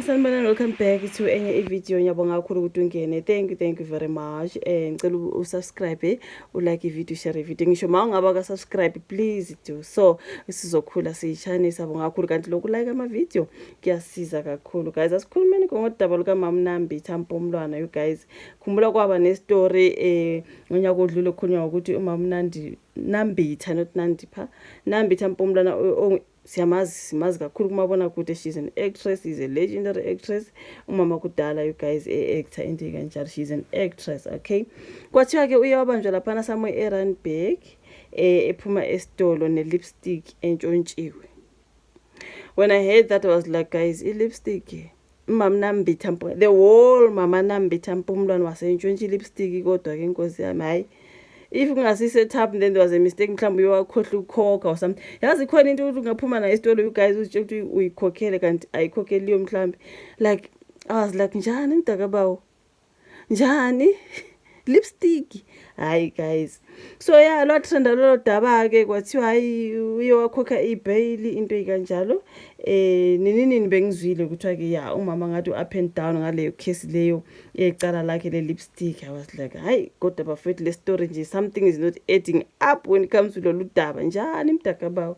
Sanibonani, sanibonani, welcome back to enye i-video. Ngiyabonga kakhulu ukuthi ungene. Thank you, thank you very much. Ngicela usubscribe, ulike i-video, share i-video. Ngisho ma ungaba ka subscribe, please do so. Sizokhula siyi-channel. Siyabonga kakhulu, kanti lokhu like ama-video kuyasiza kakhulu, guys. Asikhulumeni ngodaba lukaMama Nambitha Mpumlwana, you guys. Khumbula kwaba ne-story ngonyaka odlule, kukhulunywa ngokuthi uMama Nandi Nambitha, not Nandipha, Nambitha Mpumlwana, siyamazi, simazi kakhulu kumabonakude. She's an actress, is a legendary actress. Umama kudala, you guys, e-actor, into kanjalo. She's an actress, okay. Kwathiwa-ke uye wabanjwa laphana somewhere eRandburg, ephuma esitolo ne-lipstick entshontshiwe. When I heard that, I was like, "Guys, i-lipstick, Umama Nambitha, the whole Mama Nambitha Mpumlwana wasentshontsha i-lipstick." Kodwa-ke, inkosi yami, hhayi, if kungasi-set up, then there was a mistake. Mhlawumbe uyowakhohlwa ukukhokha or something. Yazi khona into ukuthi ungaphuma nayo esitolo, you guys, uzitshela ukuthi uyikhokhele kanti ayikhokheliyo mhlawumbe. Like, I was like, "Njani, mntakabawo, njani lipstick?" Hayi guys, so yeah, lwatrenda lolo daba-ke. Kwathiwa hayi, uye wakhokha ibheyili, into ey'kanjalo. Nini nini bengizwile kuthiwa-ke ya, umama ngathi u-up and down ngaleyo case leyo yecala lakhe le-lipstick. I was like, "Hayi kodwa bafethu, le story nje, something is not adding up when it comes to lolu daba. Njani, mntakabawo?"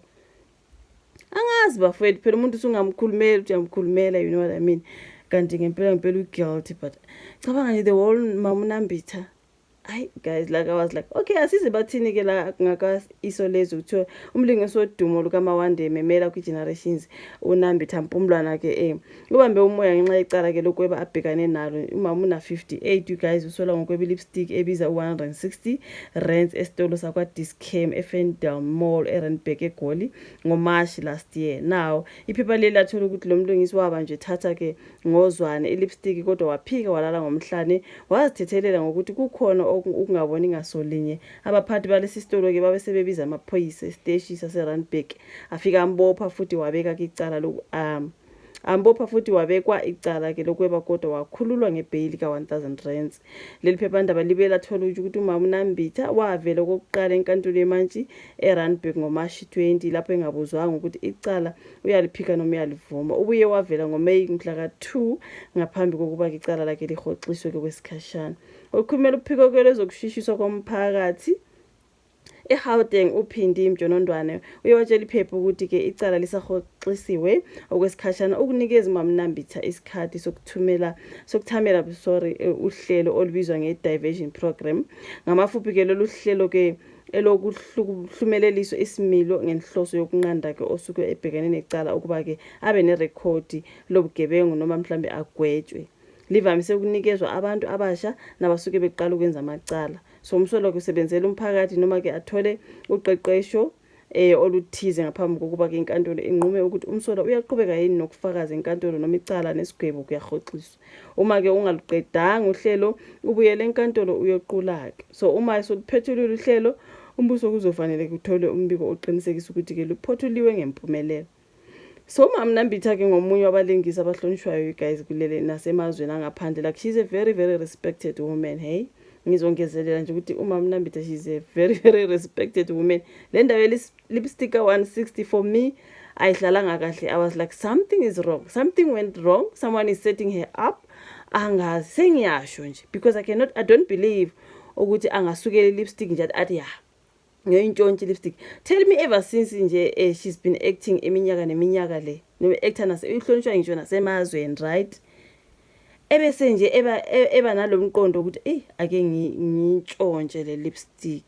Angazi bafethu, phela umuntu usungamkhulumela ukuthi uyamkhulumela, you know what I mean? Kanti ngempela ngempela u-guilty, but cabanga nje, the whole Mama uNambitha. Hayi guys, like, I was like, okay, asize bathini-ke la ngaka Isolezwe. Kuthiwa umlingisi wodumo lukaMawande memela kwi-Generations, uNambitha Mpumlwana-ke, ubambe umoya ngenxa yecala-ke lokweba abhekane nalo. Umama una-58, you guys. Usolwa ngokweba i-lipstick ebiza u-160 rands esitolo sakwa-Dis-Chem eFerndale Mall eRandburg eGoli ngoMashi last year. Now iphepha leli lathola ukuthi lo mlungisi waba nje thatha-ke ngozwane i-lipstick, kodwa waphika walala ngomhlane, wazithethelela ngokuthi kukhona ukungaboni ngasolinye. Abaphathi balesi sitolo-ke babe sebebiza amaphoyisa esiteshi saseRandburg, afika ambopha futhi wabeka icala loku ambopha futhi wabekwa icala-ke lokweba, kodwa wakhululwa ngebheyili ka-1000 rands. Leli phephandaba libe lathola ukuthi umama uNambitha wavela okokuqala enkantolo yemantshi eRandburg ngoMashi 20, lapho engabuzwanga ukuthi icala uyaliphika noma uyalivuma. Ubuye wavela ngoMeyi mhla ka-2 ngaphambi kokuba-ke icala lakhe lihoxiswe-ke kwesikhashana. Okhulumela uphiko lwezokushushiswa komphakathi eGauteng, uPhindi Mjonondwane, uyewatshela iphepha ukuthi-ke icala lisahoxisiwe okwesikhashana ukunikeza uMamNambitha isikhathi sokuthumela, sokuthamela, sorry, uhlelo olubizwa nge-diversion program. Ngamafuphi-ke, lolu hlelo-ke elokuhlumeleliswa isimilo ngenhloso yokunqanda-ke osuke ebhekene necala ukuba-ke abe nerekhodi lobugebengu noma mhlambe agwetshwe. Livamise ukunikezwa abantu abasha nabasuke beqala ukwenza amacala. So umsolwa kusebenzela umphakathi noma-ke athole uqeqesho oluthize ngaphambi kokuba-ke inkantolo inqume ukuthi umsolwa uyaqhubeka yini nokufakaza enkantolo noma icala nesigwebo kuyahoxiswa. Uma-ke ungaluqedanga uhlelo, ubuyele enkantolo uyoqula-ke. So uma soluphethulile uhlelo, umbuso kuzofanele kuthole umbiko oqinisekisa ukuthi-ke luphothuliwe ngempumelelo. So uMama Nambitha-ke ngomunye wabalingisi abahlonishwayo, you guys, kulele nasemazweni angaphandle. Like, she's a very, very respected woman, hey. Ngizongezelela nje ukuthi uMama Nambitha, she's a very, very respected woman. Le ndaba ye-lipstick ka-160, for me ayihlalanga kahle. I was like, "Something is wrong, something went wrong, someone is setting her up." Angazi, sengiyasho nje, because I don't believe ukuthi angasukela i-lipstick nje athi ya, ngiyoyintshontsha i-lipstick. Tell me, ever since nje she's been acting iminyaka neminyaka le, noma actor nase uhlonishwa ngisho nasemazweni, right? Ebese nje eba nalo mqondo ukuthi eh ake ngintshontshe le lipstick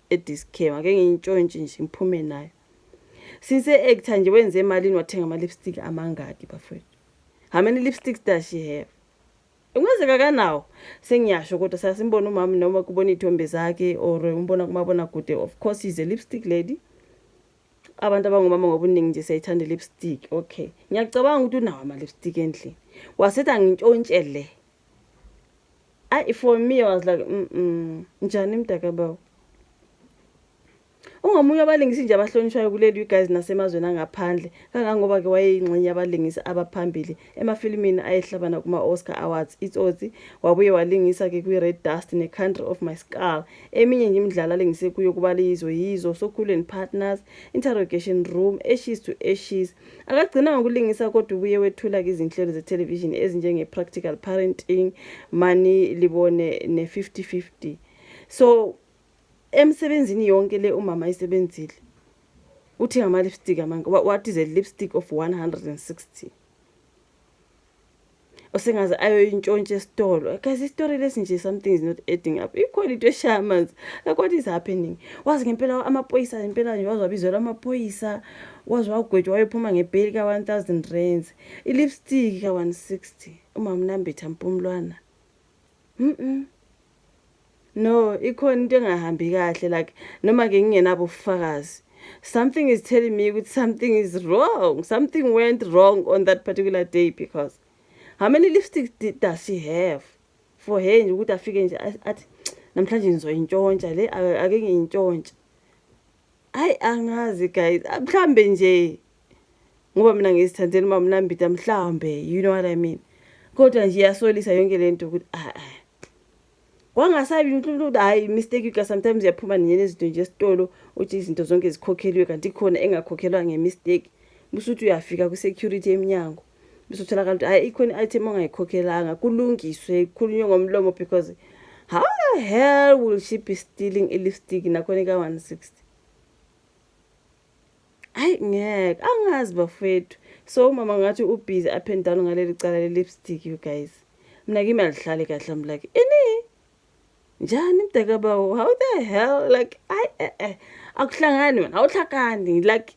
e-Dis-Chem, ake ngiyintshontshe nje ngiphume nayo. Since e-actor nje, wenze emalini? Wathenga ama-lipstick amangaki, bafowethu? How many lipsticks does she have? Ungazeka kanawo, sengiyasho, kodwa sasimbona umama noma kubona iy'thombe zakhe or umbona kumabonakude. Of course he's a lipstick lady. Abantu abangomama ngobuningi nje siyayithanda i-lipstick, okay. Ngiyacabanga ukuthi unawo ama-lipstick endlini, wasethi angintshontshe le. Ayi, for me I was like, njani, mntakabawo?" Ungomunye wabalingisi nje abahlonishwayo kuleli, you guys, nasemazweni angaphandle, kangangoba-ke wayeyingxenye yabalingisi abaphambili emafilimini ayehlabana kuma-Oscar Awards, Itsotsi. Wabuye walingisa-ke kwi-Red Dust ne-Country of My Skull. Eminye nje imidlalo alingise kuyo kubala Yizo Yizo, Sokhulu and Partners, Interrogation Room, Ashes to Ashes. Akagcinanga ukulingisa kodwa ubuye wethula-ke izinhlelo zethelevishini ezinjenge-Practical Parenting, Money Libone ne-50-50. So emsebenzini yonke le umama ayisebenzile, uthi ngama-lipstick amanke, what is a lipstick of 160 osengaze ayoyintshontsha esitolo? Guys, isitori lesi nje, something is not adding up. Ikhona into eshaya amanzi. Like, what is happening? Wazi ngempela amaphoyisa, ngempela nje waze wabizelwa amaphoyisa, waze wagwetshwa, wayophuma ngebheli ka-R1000, i-lipstick ka-160. Umama Nambitha Mpumlwana, No, ikhona into engahambi kahle. Like, noma-ke ngingenabo ubufakazi, something is telling me ukuthi something is wrong, something went wrong on that particular day, because how many lipsticks does she have for her nje ukuthi afike nje athi namhlanje ngizoyintshontsha le, ake ngiyintshontshe? Hayi, angazi guys, mhlambe nje ngoba mina ngizithandela umama Nambitha, mhlambe, you know what I mean, kodwa nje iyasolisa yonke lento ukuthi ah ah kwangasabi ukuthi hayi, mistake ka sometimes uyaphuma nenye izinto nje esitolo, uthi izinto zonke zikhokheliwe, kanti ikhona engakhokhelwa ngemistake, bese uthi uyafika kwi-security eminyango, bese utholakala ukuthi hayi, ikhona i-item ongayikhokhelanga. Kulungiswe, kukhulunywe ngomlomo, because how the hell will she be stealing i-lipstick nakhona eka-160? Hayi, ngeke, angazi bafethu. So umama ngathi ubhizi up and down ngaleli cala le-lipstick, you guys. Mina kimi alihlali kahle. I'm like, ini njani mntakabawo? How the hell? Like, ayi, eh, eh, akuhlangani man, awuhlakani. Like,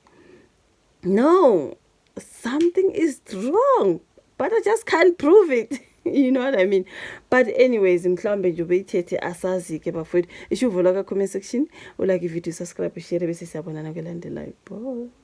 no, something is wrong, but I just can't prove it, you know what I mean? But anyways, mhlawumbe nje ubeyithethe, asazi-ke bafowethu. Isho uvo ka-comment section, ulike ivideo, subscribe, ushare, bese siyabonana kwelandelayo. Bye.